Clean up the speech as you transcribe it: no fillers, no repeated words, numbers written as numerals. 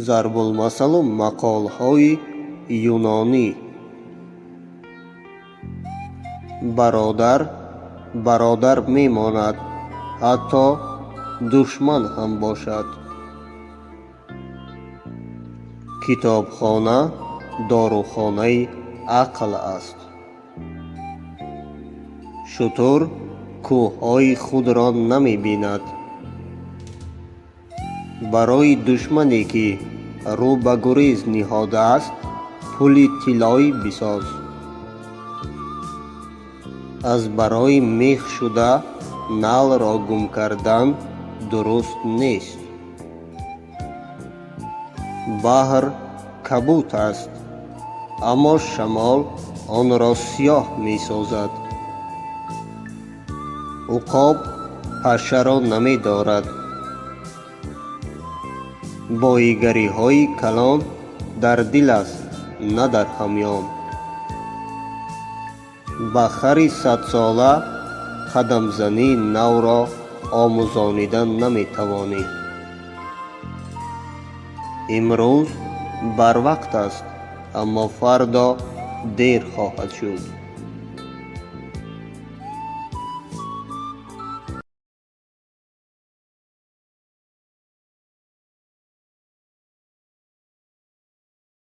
Зарбулмасалу мақолҳои юнонӣ. Бародар бародар мемонад, ҳатто душман ҳам бошад. Китобхона дорухонаи ақл аст. Шутур кӯҳҳои худро намебинад. Барои душмане, ки рӯ ба гурез ниҳодааст, пули тиллоӣ бисоз. Аз барои мех шуда налро гум кардан дуруст нест. Баҳр кабуд аст, аммо шамол онро сиёҳ месозад. Уқоб пашшаро намедорад. Боигариҳои калон дар дил аст, на дар ҳамён. Ба хари садсола қадамзании навро омӯзонида наметавонӣ. Имрӯз барвақт аст, аммо фардо дер хоҳад шуд.